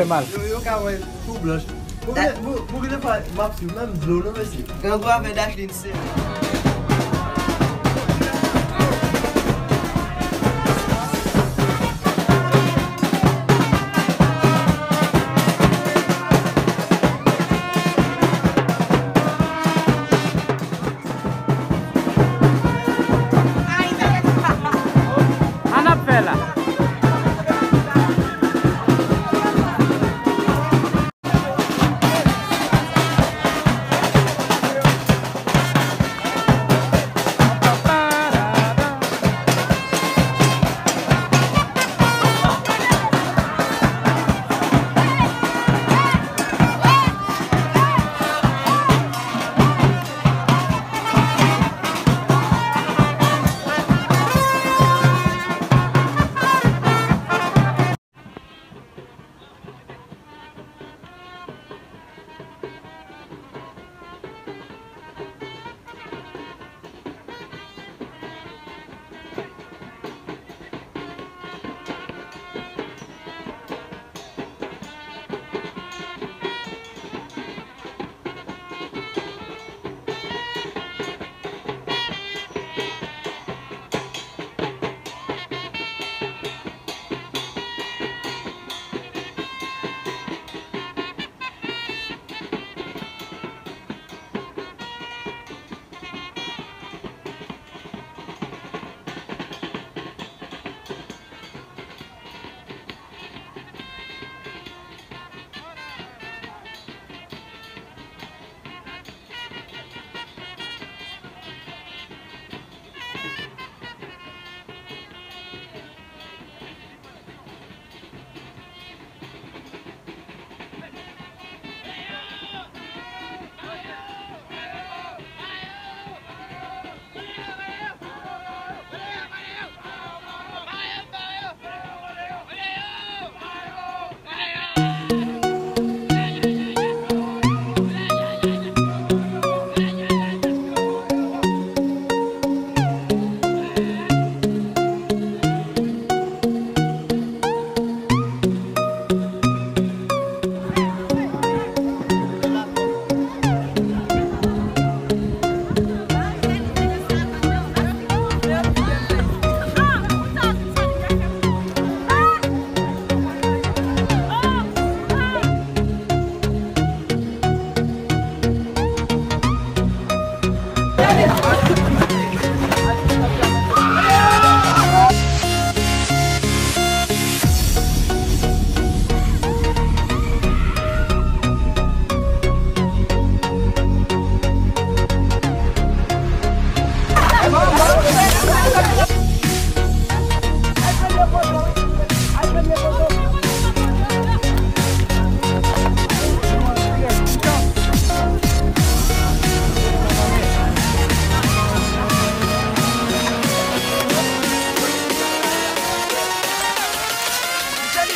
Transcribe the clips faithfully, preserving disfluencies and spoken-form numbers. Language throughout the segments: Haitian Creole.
fè mal. Yo, yo ka wè tou blanch. Pou gen, pou, pou gen fwa, m ap swiv, menm dlo, non, mesye. Grangou avè Dashlin, se. Sa n ap fè la?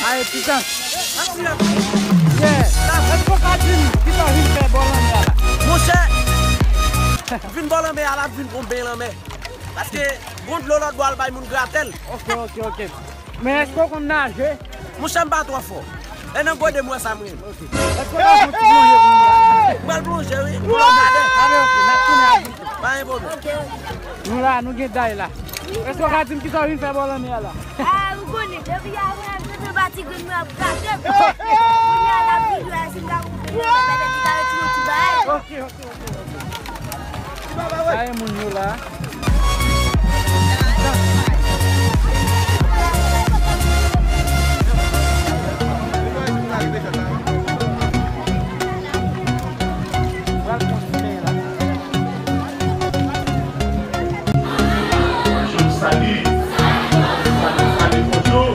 Aye, pitan. Yeah. Èske w ka di m kisa w vin fè bò lanmè a la? Monchè, m vin bò lanmè a la, m vin pran yon ben lanmè. Paske gon dlo lòt bò a, l bay moun gratèl. Ok, ok, ok. Men èske w konn naje? Monchè, m pa twò fò. E nan gode m wè sa m renmen. Ok. Èske w ta fè yon ti plonje pou nou? M pral plonje, wi. Pou w gade. Ale, ok. N ap tounen avèk ou. Pa gen pwoblèm. Nou la, nou gen day la. Èske w ka di m kisa w vin fè bò lanmè a la? Ah, ou konnen, depi yè mwen ap jete pati grenn mwen ap gate. Kounye a l ap vin jwe a, si l ka konprann, mwen mèt di kare ti yon ti bagay. Ok, ok, ok, ok. Sa e moun yo la. Pral kontinye la. Bonjou, salut. Salut, salut, bonjou.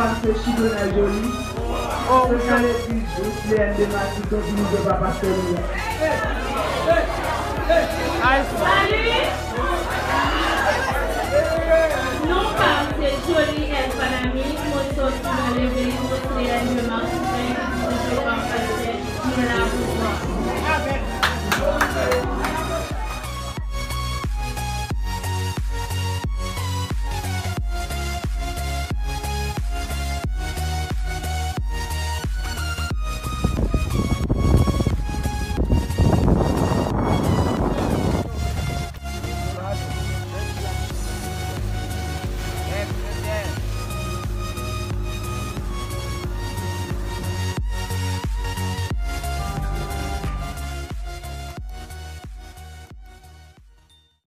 Se Chidona Joly. Se nan legliz Wesleyèn de Matisan, ki nou pa pastè li a. Ay,